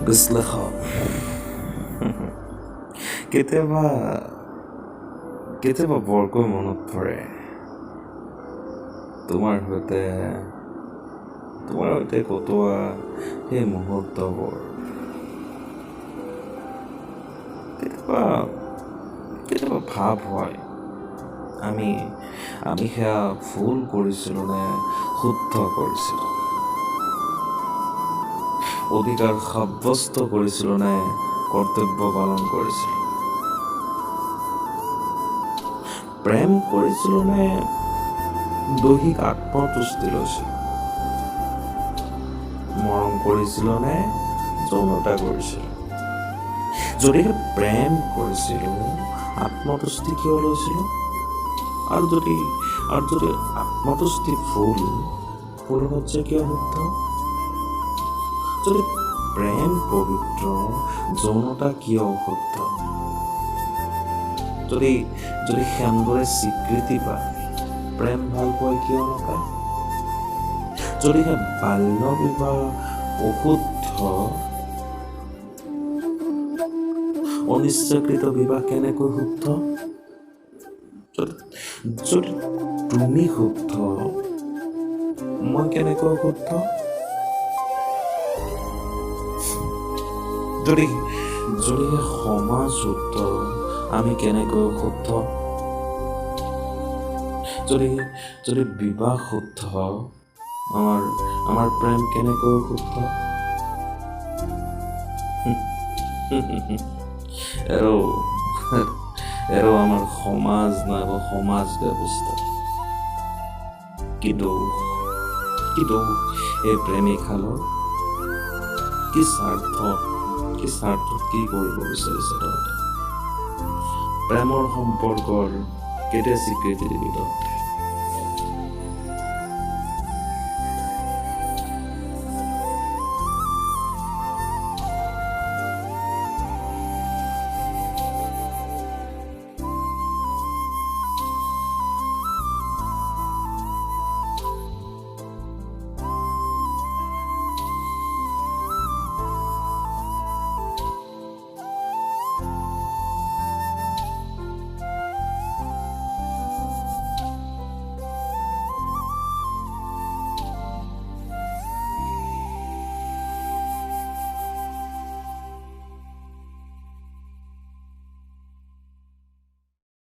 বিশ্লেষণ। কেতিয়াবা কেতিয়াবা বৰকৈ মনত পৰে তোমাৰ সৈতে কটোৱা সেই মুহূৰ্তবোৰ। কেতিয়াবা কেতিয়াবা ভাৱ হয় আমি আমি সেয়া ভুল কৰিছিলোঁ নে শুদ্ধ কৰিছিলোঁ, অধিকাৰ সাব্যস্ত কৰিছিলোঁ নে কৰ্তব্য পালন কৰিছিলোঁ, প্ৰেম কৰিছিলোঁ নে দৈহিক আত্মতুষ্টি লৈছিলোঁ, মৰম কৰিছিলোঁ নে যৌনতা কৰিছিলোঁ। যদিহে প্ৰেম কৰিছিলোঁ, আত্মতুষ্টি কিয় লৈছিলোঁ? আৰু যদি আত্মতুষ্টি ভুল, ফুলশয্যা কিয় শুদ্ধ? যদি প্ৰেম পবিত্ৰ, যৌনতা কিয় অশুদ্ধ? যদি যদি সেন্দুৰে স্বীকৃতি পায়, প্ৰেম ভাল পোৱাই কিয় নাপায়? যদিহে বাল্য বিবাহ অশুদ্ধ, অনিচ্ছাকৃত বিবাহ কেনেকৈ শুদ্ধ? যদি তুমি শুদ্ধ, মই কেনেকৈ শুদ্ধ? যদিহে সমাজ শুদ্ধ, আমি কেনেকৈ শুদ্ধ? যদি বিবাহ শুদ্ধ, আমাৰ প্ৰেম কেনেকৈ শুদ্ধ? এৰো আমাৰ সমাজ নাইবা সমাজ ব্যৱস্থা। কিন্তু কিন্তু এই প্ৰেমিকহালৰ কি স্বাৰ্থত কি কৰিব বিচাৰিছে তহঁতে? প্ৰেমৰ সম্পৰ্কৰ কেতিয়া স্বীকৃতি দিবি তহঁতে?